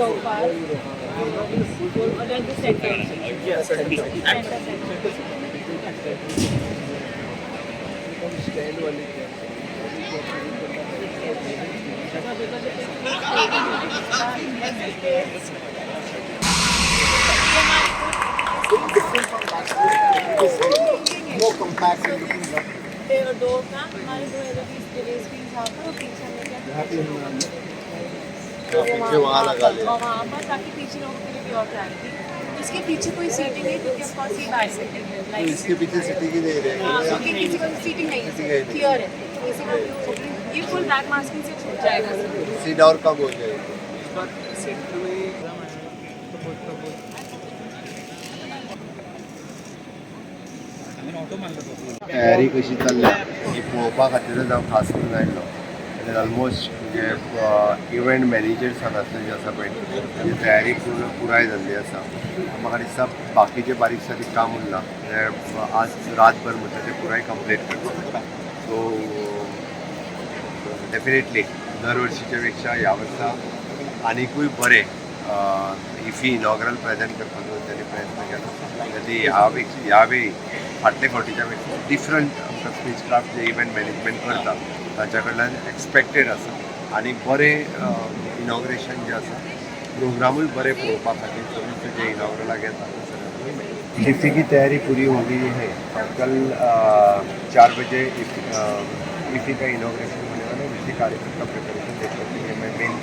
So far. Or like the center. Yes. Center center. Stand वाले क्या? Different from last year. More compact and looking lovely. दो ma'am हमारे दो LED screen यहाँ पर और पीछे हमने क्या यहाँ पे तो वो पीछे वहाँ लगा लिया। और वहाँ पर ताकि पीछे लोगों के लिए भी और क्लैरिटी। इसके पीछे कोई सीटिंग नहीं, क्योंकि ऑफकोर्स ये बाहर सीटिंग है तो लाइक इसके पीछे सिटी की नहीं हाँ, रहेगी। क्योंकि किसी को सीटिंग नहीं सीटिंग है, नहीं। क्लियर है। इसी का व्यू ये फुल बैक मास्किंग से छूट जाएगा सर। सीट और कम हो जाएगी। इस बार सेंटर में तयारी कशी चल्ल्या ही पळोवपा खातीरच हांव खास करून आयल्लो. आनी ऑलमोस्ट म्हणजे इव्हेंट मॅनेजर्स हांगासर जे आसा पळय, तेजी तयारी पूर्ण पुराय जाल्ली आसा. म्हाका दिसता बाकीचें बारीक सारीक काम उरलां तें आज रातभर म्हणटा तें पुराय कंप्लीट करता. सो डेफिनेटली दर वर्शीच्या पेक्षा ह्या वर्सा आनिकूय बरें इफी इनॉग्रल प्रेजेंट करपाचो त्यांनी प्रयत्न केला. आनी ह्या पेक्षा ह्या वेळी फाटले फावटीच्या पेक्षा डिफरंट आमकां स्पीच क्राफ्ट जे इव्हेंट मॅनेजमेंट करता ताच्या कडल्यान एक्सपेक्टेड आसा. आनी बरें इनॉग्रेशन जें आसा, प्रोग्रामूय बरे पळोवपा खातीर सगळें जे इनॉग्रलाक येता ते सगळ्यांकूय. इफ्फी की तयारी पूरी हो गई है. कल 4 बजे इफ्फी का इनॉग्रेशन होने वाला है. उसी कार्यक्रम का प्रिपरेशन देखने के लिए मैं मेन